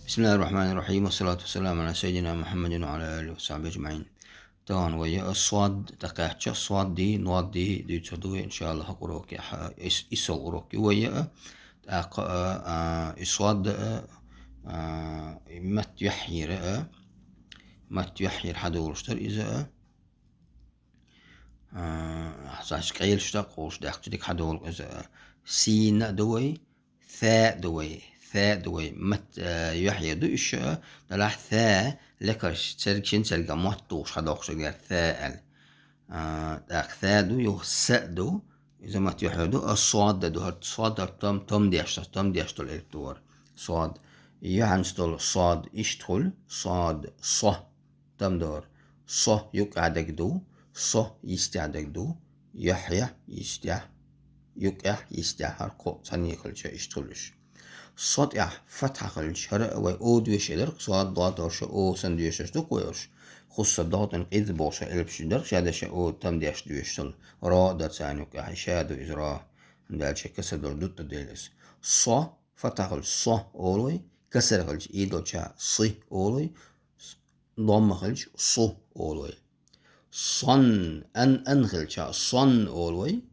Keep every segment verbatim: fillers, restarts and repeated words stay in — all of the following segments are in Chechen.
بسم الله الرحمن الرحيم، والصلاة والسلام على سيدنا محمد وعلى آله وصحبه أجمعين. Тахана вай а сод тӀакхаьчча, содди, нодди дуьйцур ду вай, иншааллахӀ, урокехь, ис-, иссал урок ю вай а. ТӀаккха а, а, и сод а, а, и матт юьхьера а, матт юьхьера хьадолуш дара иза а. А, значит, къайлаш даккха, къовлаш даккха, дика хьадолу иза а. Син а ду вай, са а ду вай, са а ду вай. Матт, а, юьхьера ду уьш а, делахь са, лекарш, церг-, шин церган мотт тухуш хьадоккхуш дерг са аьлла. А, тӀаккха са ду, юха са а ду, иза матт юьхьера ду, а сод а ду, хӀара сод, хӀара там, там деш, там деш долу элп ду хӀара. Сод. Юьхьанца долу сод иштта хуьлу, сод, со. Там дора. Со юккъехь дерг ду, со йистехь дерг ду, юьхь-, юьхь-, йистехь, юккъехь, йистехь, хӀара кхоъ цхьаьна хилча иштта хуьлуш. Со тӀехь фатхьа хилча, хӀара а вай о доьшуш дара, сод, дод, хӀорш о санна доьшуш ду-кх вай хӀорш. Хуссар догӀу тӀе къиза бохуш элпаш дара, ша дерш о там деш доьшуш долу. Ро а дара царна юккъехь, ша ду иза ро. ХӀунда аьлча касар долуш ду тӀе дела иза. Со, фатхьа хилча со олу вай, касар хилча и долчохь си олу вай, домма хилча су олу вай. Сон, ан, ан хилча сон олу вай,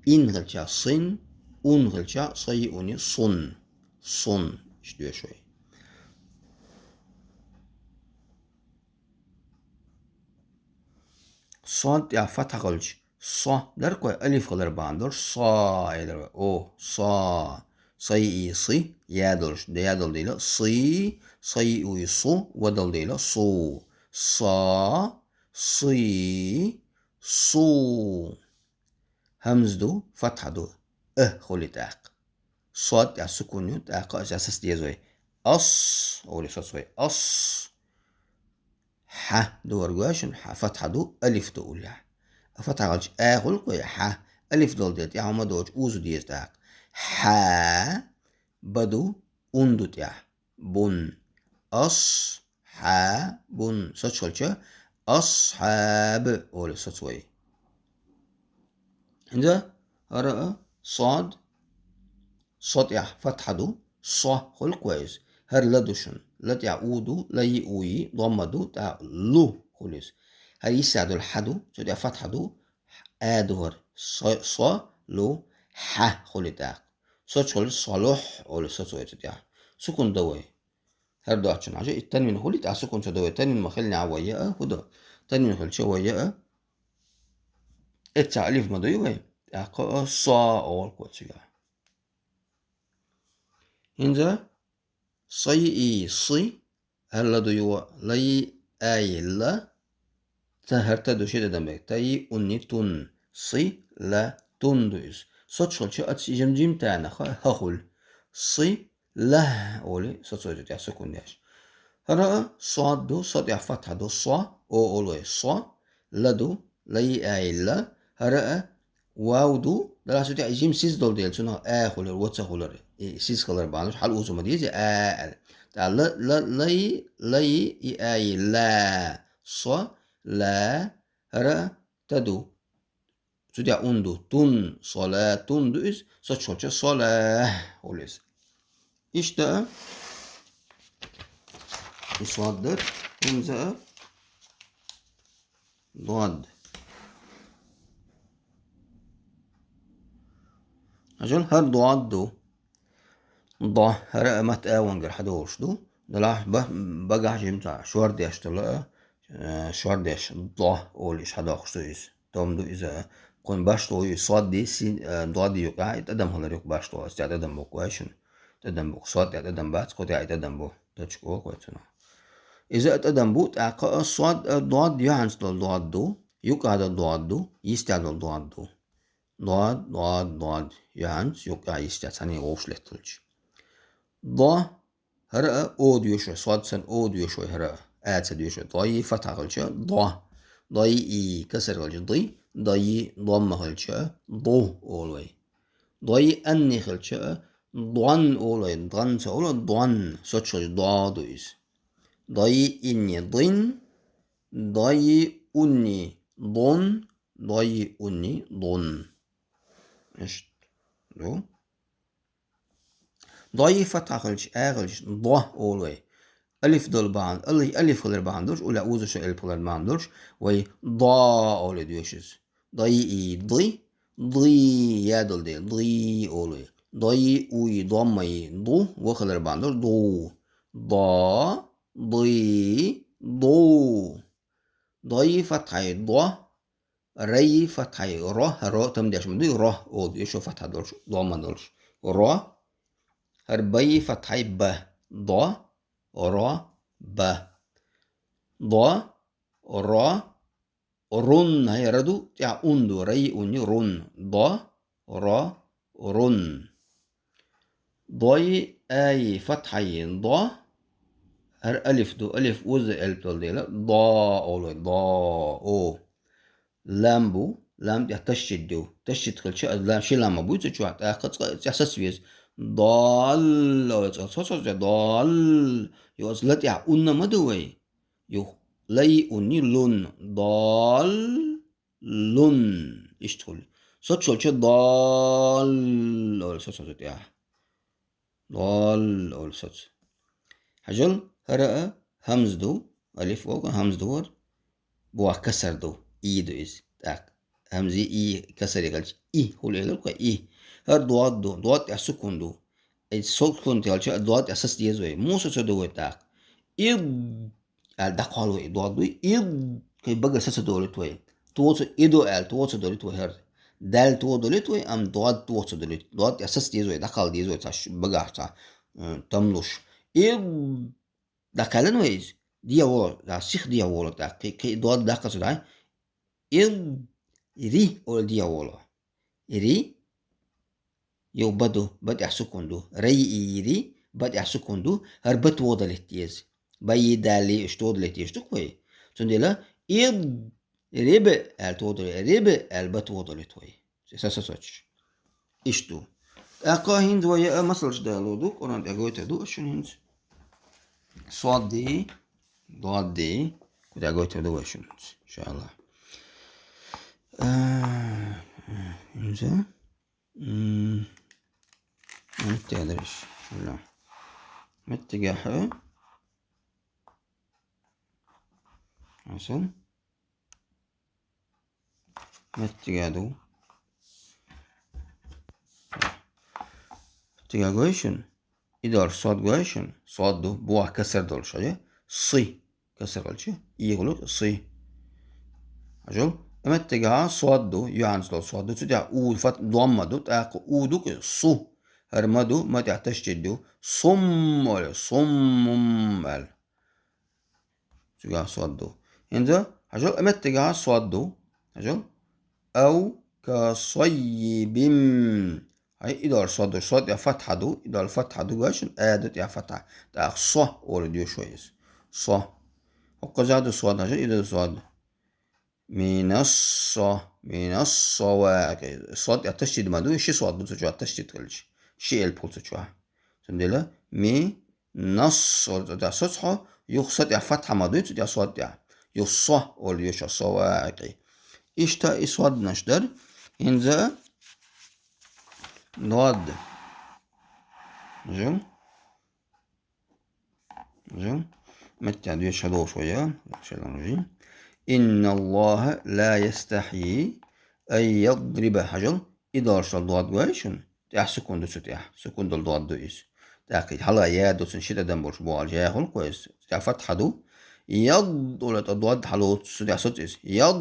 ин хилча син, ун хилча, сай, уни, сун. Сун, иштта доьшу вай. Сод тӀехь фатхьа хилча, со дара-кх вай, алиф хилар бахьана долуш, со элира вай. О, со. Сай, и, си, я долуш, я долу дела, си, сай, уй, су, ва долу дела, су. Со, си, су. ХӀамза ду, фатхьа ду, а хуьлу тӀаккха. Сод тӀехь сукун ю, тӀаккха а саца деза вай. Ас, олий соцу вай. Ас. Хьа ду хӀара гой шуна, хьа, фатхьа ду, алиф ду уллехь. А фатхьа хилча а хуьлу-кх вай, хьа. Алиф долу дела тӀехь хӀума доцуш узу деза тӀаккха. Хьа, ба ду, ун ду тӀехь. Бун. Ас, хьа, бун. Соцу хилча, асхьаб, олий соцу вай. ХӀинца хӀара а сод, со тӀехь фатхьа ду, со хуьлу-кх вай иза. ХӀара ла ду шуна. Ла тӀехь у ду, лай, уй, домма ду, тӀаккха лу хуьлу иза. ХӀара йистехь долу хьа ду, цу тӀехь фатхьа ду, а ду хӀара. Со, со, лу, хьа хуьлу тӀаккха. Соцу хилча солухь, олий соцу вай цу тӀехь. Сукун до вай. ХӀара доцчунна хьажа, и танвин хуьлу, тӀаккха сукун ца до вай. Танвин ма хиллехь вай а, хӀун до? Танвин хилча вай а. Эццахь алиф ма дуй вай. ТӀаккха а со олу-кх вай цигахь. ХӀинца сай, и, си, хӀара ла ду юха, лай, ай, ла, та, хӀара та ду ши тӀадам бен. Тай, уни, тун, си, ла, тун ду иза. Соцу хилча а ци жим-, жимтанах хӀа хуьлу. Си, лахь, олий, соцу вай цу тӀехь сукун деш. ХӀара а сод ду, со тӀехь фатхьа ду, со, о олу вай, со, ла ду, лай, ай, ла, хӀара а вав ду, далахь цу тӀехь жим сиз долу дела, цунах а хуьлура, во ца хуьлура. И сиз хилар бахьана долуш, хьал узу ма деза, а аьлла. ТӀаккха ла, ла, лай, лай, и, ай, ла, со, ла, хӀара а та ду. Цу тӀехь ун ду, тун, со, ла, тун ду иза, соцу хилча со, ла, хуьлу иза. Иштта а, и сод дара, хӀинца а, дод. Ажал хӀара дод ду. До, хӀара а матт а вангара хьадолуш ду. Делахь ба-, багахь жимца шор деш долу а, э, шор деш до олуш хьадоккхуш ду иза. Том ду иза. Кхунна башхало ю, сод ди, син, э, дод ди юкъахь, и тӀадам хилар ю-кх башхало, аса тӀе тӀадам бу-кх вай шуна. ТӀадам бу-кх, сод тӀе тӀадам бац, кху тӀе и тӀадам бу. Точка олу-кх вай цунах. Иза а тӀадам бу, тӀаккха а сод, а, дод юьхьанца долу дод ду, юкъахь долу дод ду, йистехь долу дод ду. Дод, дод, дод. Юьхьанца, юкъахь, йистехь, цхьаьна вовшах летталча. До, хӀара а о доьшу вай, сод санна о доьшу вай хӀара а, а ца доьшу вай. Дой, фатхьа хилча, до. Дой, и, касар хилча, ди. Дой, домма хилча, ду олу вай. Дой, анни хилча, дон олу вай. Дон ца олу, дон. Соцу хилча, до ду иза. Дой, инни, дин. Дой, унни, дун. Дой, унни, дун. Иштта ду. Дой фатхьа хилча, а хилча, до олу вай. Алиф долу бахьана, али-, алиф хилар бахьана долуш, уллехь узуш элп хилар бахьана долуш, вай до олу доьшуш. Дой и ди, ди я долу дела, ди олу вай. Дой уй доммай ду, ва хилар бахьана долуш, ду. До, ди, ду. Дой фатхьай до, рай фатхьай ро, ро там деш ма дуй, ро олу, ишо фатхьа долуш, домма долуш. Ро, хӀара бай фатхьай ба, до, ро, ба. До, ро, рун, хӀай ра ду, тӀехь ун ду, рай уни рун. До, ро, рун. Дой, ай, фатхьай, до. ХӀара алиф ду, алиф уза элп долу дела, до олу, до, о. Лам бу, лам тӀехь ташдид ду. Ташдид хилча, аз лам, ши лам ма буй цу чохь, тӀаккха цкъа, цӀе саца веза. Долла, олу цкъа, со, со, со, долла. Ю аз ла тӀехь унна ма ду вай. Ю лай уни лун. Доллун. Иштта хуьлу. Соцуш волча долла олу соцу тӀехь. Долла олу соцу. Хьажал, хӀара а хӀамз ду, алиф воккха хӀамз ду вара. Бохь касар ду, и ду иза. ТӀаккха хӀамзи и касар яхалча, и хуьлу элира кхо, и. ХӀара дод ду, дод тӀехь сукун ду. И сукун тӀехь, дод тӀехь саца деза вай. Муса ца ду вай тӀаккха. Ид аьлла дӀакхолла вай, и дод дуй, ид, кхин багара саца долуьйту вай. Тоца иду аьлла, тоца долуьйту вай хӀара. Даьлла то долуьйту вай, амма дод тоца долуьйту. Дод тӀехь саца деза вай, дӀакхалла деза вай цхьа ш-, багахь цхьа, э, тамлуш. Ид, дӀакхаьллина вай иза? Де волу, да, сих де волу, да, кхин, кхин дод даккха ца дай. Ид, ри, ола де волу. Ри, Ю ба ду, ба тӀехь сукун ду. Рай и ри, ба тӀехь сукун ду. ХӀара ба тодалийта деза. Ба и дали, уьш тодалийта деза ду кхуьй. Цундела, ид, риб, аьлла тодале, риб, аьлла ба тодалийта вай. Са, са, соцуш. Иштта ду. ТӀаккха хӀинца вай а масалш дало ду, Къуръан тӀе гойтур ду, аш шуна хӀинца. Содди, додди, кху тӀе гойтур ду вай шуна хӀинца, иншааллах. Э, хӀинца. М, меттиг дерш. Вала. Меттигехь. Асал. Меттиге ду. Меттиге гой шуна. И долуш сод гой шуна. Сод ду. Бохь касар долуш, хьажа. Сы. Касар хилча, и гӀуллакх, сы. Хьажал, меттигехь сод ду, юьхьанца долу сод ду, цу тӀехь у, фат-, домма ду, тӀаккха у ду, су. ХӀара ма ду, ма тӀехь ташдид ду, сумм олу, суммум аьлла. Цуьнга сод ду. ХӀинца, хьажал, меттигехь сод ду, хьажал. Ау ка соййибим. Хьай, и долу сод ду, сод тӀе фатхьа ду, и долу фатхьа ду, гой шуна, а ду тӀе фатхьа. ТӀаккха со олу доьшу вай иза. Со. ХӀокхуза ду сод, хьажа, и ду сод. Минассо, минассо вакъи. Сод тӀе ташдид ма ду, ши сод ду цу чохь ташдид хилча. Ши элп хул цу чохь. Цундела, ми, нас, олу цу тӀехь соцу хьо, юха са тӀехь фатхьа ма дуй, цу тӀехь сод тӀехь. Юха со, олу йоьшу со вакъи. Иштта и соднаш дара, хӀинца дод. Жу? Жу? Меттигехь доьшу хьадолуш вай, я? Шайтан режим. Инналлаха ла ястахьи ан ядриба. Хьажал, и долуш долу дод гой шуна? ТӀехь сукун ду цу тӀехь. Сукун долу дод ду иза. ТӀаккха и хьала я ду цуьнан ши тӀадам болуш бохьал жаьхьулкхо иза. ТӀехь фатхьа ду. Яд, ола тӀе дод хьалоцу, цу тӀехь соцу иза. Яд,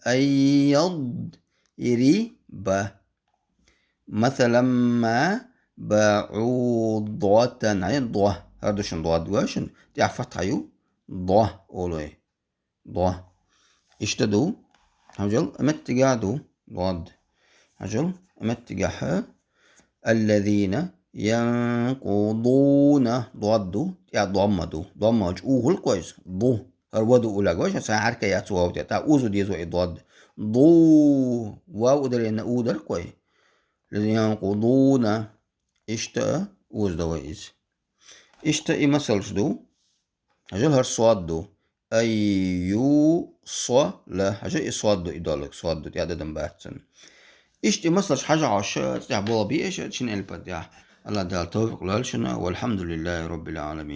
ай яд, ири, ба. Масалам ма баъудатан. Хьай, до. ХӀара ду шуна дод гой шуна? ТӀехь фатхьа ю. До, олу вай. До. Иштта ду. Хьажал, меттигехь ду. Дод. Хьажал, меттигехь. Аллазина янкъудуна. Дод ду. ТӀе домма ду. Домма хилча у хӀуллакх вайза. Ду. ХӀара ва ду улаг вайша, сайн хьарка яц вав тӀе. ТӀаккха узу деза вай дод. Ду. Вав ударена у дарг вай. Аллазина янкъудуна. Иштта узда вай иза. Иштта и масалш ду. Хьажал, хӀара сод ду. Ай, ю, со, ла. Хьажа, и сод ду, и долу сод ду, тӀе дадам бац цуьнан. Иштта и масалш хьажа хьо ша, цӀехь болу бе аша, шина элпа тӀехь. Аллагь Таала тавфикъ лал шуна. Валхамдулиллахи Раббил Аламин.